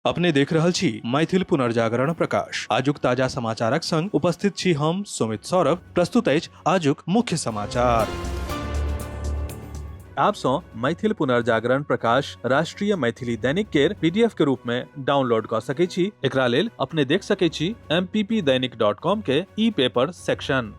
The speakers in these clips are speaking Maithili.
अपने देख रहल छी मैथिल पुनर्जागरण प्रकाश। आजुक ताजा समाचारक संग उपस्थित छी हम सुमित सौरभ। प्रस्तुत अछि आजुक मुख्य समाचार। आप सँ मैथिल पुनर्जागरण प्रकाश राष्ट्रीय मैथिली दैनिक केर पीडीएफ के रूप में डाउनलोड कऽ सकै छी। एकरा लेल अपने देख सकै छी mppdainik.com के ई पेपर सेक्शन।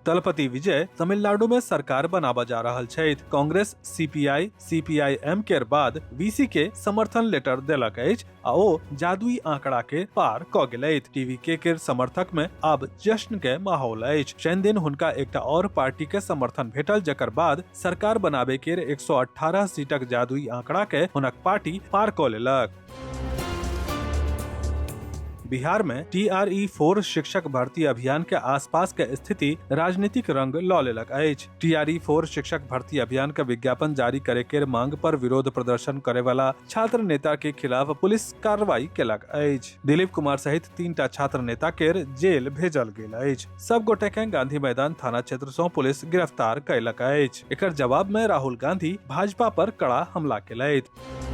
दलपति विजय तमिलनाडु में सरकार बनाबऽ जा रहल छथि। कांग्रेस सीपीआई सीपीआईएम केर बाद वीसी के समर्थन लेटर देलक अछि आ ओ जादुई आंकड़ा के पार क गेलथि। टीवीके केर समर्थक में आब जश्न के माहौल अछि। शनि दिन हुनका एकटा और पार्टी के समर्थन भेटल, जकर बाद सरकार बनाबे केर 118 सीटक जादुई आंकड़ा के हुनक पार्टी पार क लेलक। बिहार में टीआरई 4 शिक्षक भर्ती अभियान के आसपास के स्थिति राजनीतिक रंग ल लेलक अछि। टीआरई 4 शिक्षक भर्ती अभियान के विज्ञापन जारी करे के मांग पर विरोध प्रदर्शन करे वाला छात्र नेता के खिलाफ पुलिस कार्रवाई केलक अछि। दिलीप कुमार सहित 3टा छात्र नेता के जेल भेजल गेल अछि। सब गोटे के गांधी मैदान थाना क्षेत्र सं पुलिस गिरफ्तार कयलक अछि। एकर जवाब में राहुल गांधी भाजपा पर कड़ा हमला केलथि।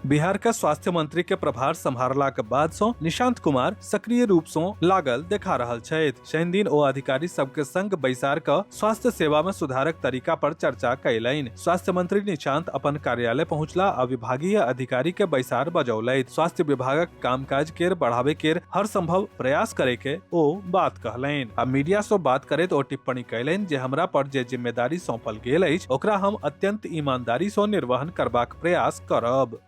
बिहार के स्वास्थ्य मंत्री के प्रभार संभारला के बाद सं निशांत कुमार सक्रिय रूप सं लागल देखा रहल छथि। शनि दिन ओ अधिकारी सबके संग बैसार क स्वास्थ्य सेवा में सुधारक तरीका पर चर्चा कयलनि। स्वास्थ्य मंत्री निशांत अपन कार्यालय पहुंचला आ विभागीय अधिकारी के बैसार बजौलथि। स्वास्थ्य विभागक कामकाज केर बढ़ावे केर हर संभव प्रयास करे के ओ बात कहलनि आ मीडिया सं बात करैत ओ टिप्पणी कयलनि जे हमरा पर जे जिम्मेदारी सौंपल गेल अछि ओकरा हम अत्यंत ईमानदारी सं निर्वहन करबाक प्रयास करब।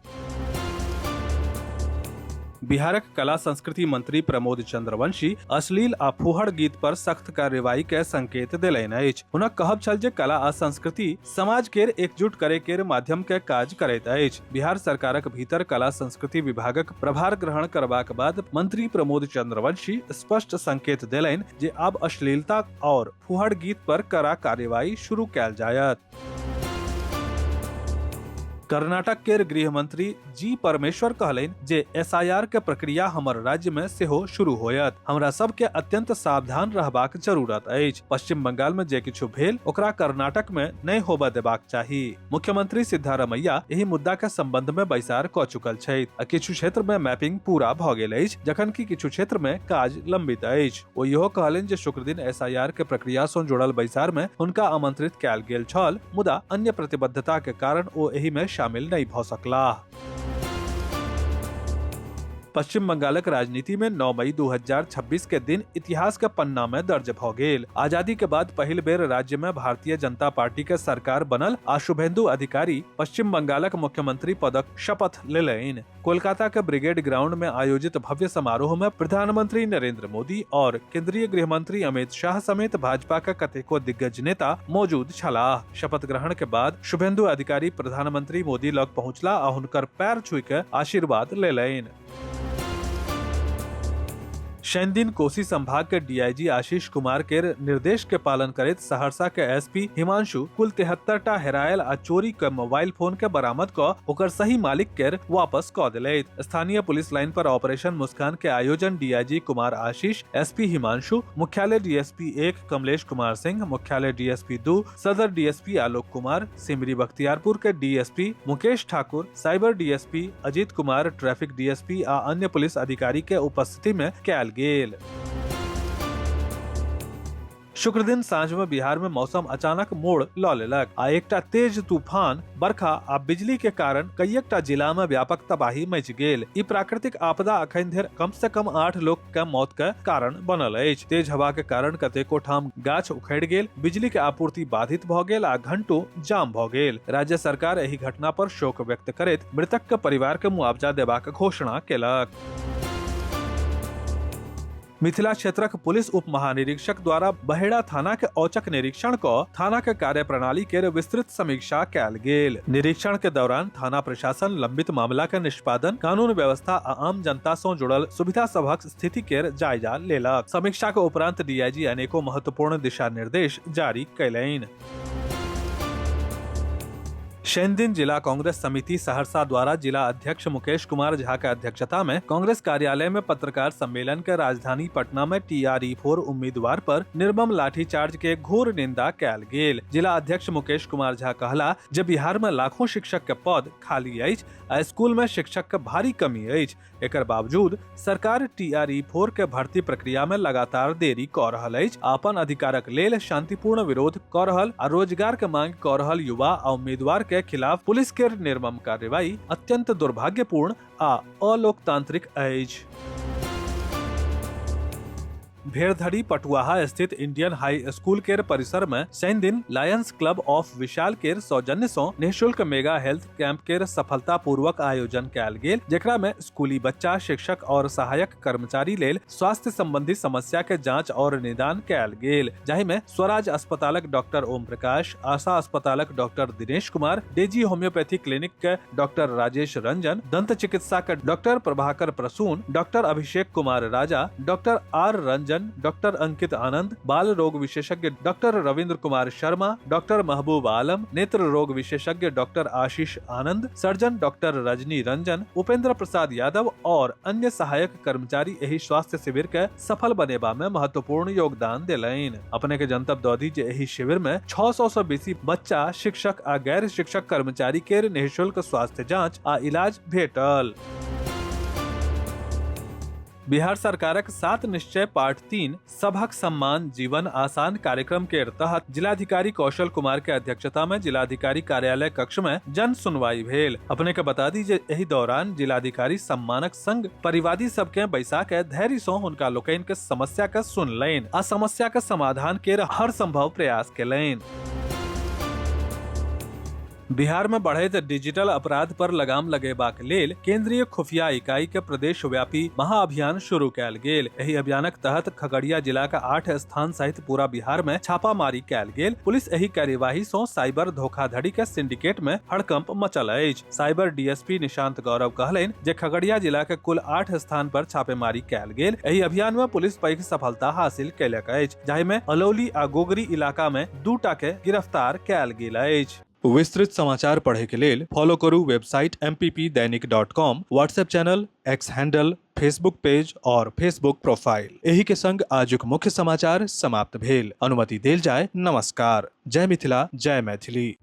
बिहारक कला संस्कृति मंत्री प्रमोद चंद्रवंशी अश्लील आ फूहड़ गीत पर सख्त कार्रवाई के संकेत देलनि अछि। हुनक कहब छल जे कला आ संस्कृति समाज केर एकजुट करे केर माध्यम के काज करैत अछि। बिहार सरकारक भीतर कला संस्कृति विभागक प्रभार ग्रहण करबाक बाद मंत्री प्रमोद चंद्रवंशी स्पष्ट संकेत देलनि जे आब अश्लीलता और फूहड़ गीत पर कड़ा कार्रवाई शुरू कयल जायत। कर्नाटक के गृह मंत्री जी परमेश्वर कहलनि जे एसआईआर के प्रक्रिया हमर राज्य में सेहो शुरू होयत। हमरा सब के अत्यंत सावधान रहबाक जरूरत अछि। पश्चिम बंगाल में जे किछु भेल ओकरा कर्नाटक में नहि होबय देबाक चाही। मुख्यमंत्री सिद्धारमैया एहि मुद्दा के संबंध में बैसार क चुकल छथि आ किछु क्षेत्र में मैपिंग पूरा भ गेल अछि, जखन कि किछु क्षेत्र में काज लंबित अछि। ओ इहो कहलनि जे शुक्रदिन एसआईआर के प्रक्रिया सं जुड़ल बैसार में हुनका आमंत्रित कयल गेल छल, मुदा अन्य प्रतिबद्धता के कारण ओ एहि में शामिल नहि भ सकलाह। पश्चिम बंगालक राजनीति में 9 मई 2026 के दिन इतिहास के पन्ना में दर्ज भ गेल। आजादी के बाद पहिल बेर राज्य में भारतीय जनता पार्टी के सरकार बनल आ शुभेंदु अधिकारी पश्चिम बंगालक मुख्यमंत्री पदक शपथ लेलनि। कोलकाता के ब्रिगेड ग्राउंड में आयोजित भव्य समारोह में प्रधानमंत्री नरेंद्र मोदी और केंद्रीय गृह मंत्री अमित शाह समेत भाजपा के कतेको दिग्गज नेता मौजूद छलाह। शपथ ग्रहण के बाद शुभेंदु अधिकारी प्रधानमंत्री मोदी लग पहुंचला आ हुनकर पैर छुई के आशीर्वाद लेलनि। शनि दिन कोसी संभाग के डीआईजी आशीष कुमार के निर्देश के पालन करैत सहरसा के एसपी हिमांशु कुल 73 टा हेरायल आ चोरी के मोबाइल फोन के बरामद क ओकर सही मालिक के वापस क देलथि। स्थानीय पुलिस लाइन पर ऑपरेशन मुस्कान के आयोजन डीआईजी कुमार आशीष, एसपी हिमांशु, मुख्यालय डीएसपी 1 कमलेश कुमार सिंह, मुख्यालय डीएसपी 2 सदर डीएसपी आलोक कुमार, सिमरी बख्तियारपुर के DSP Mukesh Thakur, cyber DSP Ajit Kumar, traffic DSP आ अन्य पुलिस अधिकारी के उपस्थिति में कयल गेल। शुक्र दिन साँझ में बिहार में मौसम अचानक मोड़ ल लेलक आ एकटा तेज तूफान, बरखा आ बिजली के कारण कईटा जिला में व्यापक तबाही मचि गेल। ई प्राकृतिक आपदा अखन धरि कम से कम 8 लोक के मौत के कारण बनल अछि। तेज हवा के कारण कतेको ठाम गाछ उखड़ि गेल, बिजली के आपूर्ति बाधित भ गेल आ घंटों जाम भ गेल। राज्य सरकार एहि घटना पर शोक व्यक्त करैत मृतक के परिवार के मुआवजा देबाक घोषणा केलक। मिथिला क्षेत्रक पुलिस उप महानिरीक्षक द्वारा बहेड़ा थाना के औचक निरीक्षण क थाना के कार्य प्रणाली के विस्तृत समीक्षा कयल गेल। निरीक्षण के दौरान थाना प्रशासन लंबित मामला के निष्पादन, कानून व्यवस्था आ आम जनता सं जुड़ल सुविधा सभक स्थिति के जायजा लेलक। समीक्षा के उपरांत डीआईजी अनेको महत्वपूर्ण दिशा निर्देश जारी कयलनि। शनि दिन जिला कांग्रेस समिति सहरसा द्वारा जिला अध्यक्ष मुकेश कुमार झा के अध्यक्षता में कांग्रेस कार्यालय में पत्रकार सम्मेलन के राजधानी पटना में टीआरई 4 उम्मीदवार पर निर्मम लाठीचार्ज के घोर निंदा कैल गेल। जिला अध्यक्ष मुकेश कुमार झा कहला जे बिहार में लाखों शिक्षक के पद खाली अछि आ स्कूल में शिक्षक के भारी कमी अछि। एकर बावजूद सरकार टीआरई 4 के भर्ती प्रक्रिया में लगातार देरी क रहल अछि। अपन अधिकारक लेल शांतिपूर्ण विरोध क रहल आ रोजगार के मांग क रहल युवा आ उम्मीदवार के खिलाफ पुलिस के निर्मम कार्रवाई अत्यंत दुर्भाग्यपूर्ण आ अलोकतांत्रिक अछि। भेड़धरी पटुआहा स्थित इंडियन हाई स्कूल के परिसर में शनि दिन लायंस क्लब ऑफ विशाल के सौजन्य सं निःशुल्क मेगा हेल्थ कैंप के सफलता पूर्वक आयोजन कयल गेल, जेकरा में स्कूली बच्चा, शिक्षक और सहायक कर्मचारी लेल स्वास्थ्य संबंधी समस्या के जांच और निदान कयल गेल, जाहि में स्वराज अस्पतालक डॉक्टर ओम प्रकाश, आशा अस्पतालक doctor Dinesh Kumar, Daisy homeopathy clinic के डॉक्टर राजेश रंजन, दंत चिकित्सा के doctor Prabhakar Prasoon, doctor Abhishek Kumar Raja, doctor R Ranjan, doctor Ankit Anand, बाल रोग विशेषज्ञ डॉक्टर रविंद्र कुमार शर्मा, डॉक्टर महबूब आलम, नेत्र रोग विशेषज्ञ doctor Ashish Anand, surgeon doctor Rajni Ranjan, Upendra Prasad Yadav और अन्य सहायक कर्मचारी एहि स्वास्थ्य शिविर के सफल बनेबा में महत्वपूर्ण योगदान देलनि। अपने के जनतब दऽ दी जे एहि शिविर में 600 से बेसी बच्चा, शिक्षक आ गैर शिक्षक कर्मचारी के निःशुल्क स्वास्थ्य जांच आ इलाज भेटल। बिहार सरकारक 7 निश्चय पार्ट 3 सभक सम्मान जीवन आसान कार्यक्रम के तहत जिलाधिकारी कौशल कुमार के अध्यक्षता में जिलाधिकारी कार्यालय कक्ष में जन सुनवाई भेल। अपने के बता दी जे एहि दौरान जिलाधिकारी सम्मानक संग परिवादी सबके बैसा के धैर्य सं हुनका लोकनि के समस्या के सुनलनि आ समस्या के समाधान के हर संभव प्रयास केलनि। बिहार में बढ़ैत डिजिटल अपराध पर लगाम लगेबाक लेल केंद्रीय खुफिया इकाई के प्रदेश व्यापी महाअभियान शुरू कयल गेल। एहि अभियानक तहत खगड़िया जिला के 8 स्थान सहित पूरा बिहार में छापामारी कयल गेल। पुलिस एहि कार्यवाही सं साइबर धोखाधड़ी के सिंडिकेट में हड़कंप मचल अछि। साइबर डीएसपी निशांत गौरव कहलनि जे खगड़िया जिला के कुल 8 स्थान पर छापेमारी कयल गेल। एहि अभियान में पुलिस पैघ सफलता हासिल कयलक अछि, जाहि में अलौली आ गोगरी इलाका में 2 के गिरफ्तार कयल गेल अछि। विस्तृत समाचार पढ़े के लेल फॉलो करू website mppdainik.com, WhatsApp channel, X handle, Facebook page और फेसबुक प्रोफाइल। एही के संग आजुक मुख्य समाचार समाप्त भेल। अनुमति देल जाय। नमस्कार। जय मिथिला, जय मैथिली।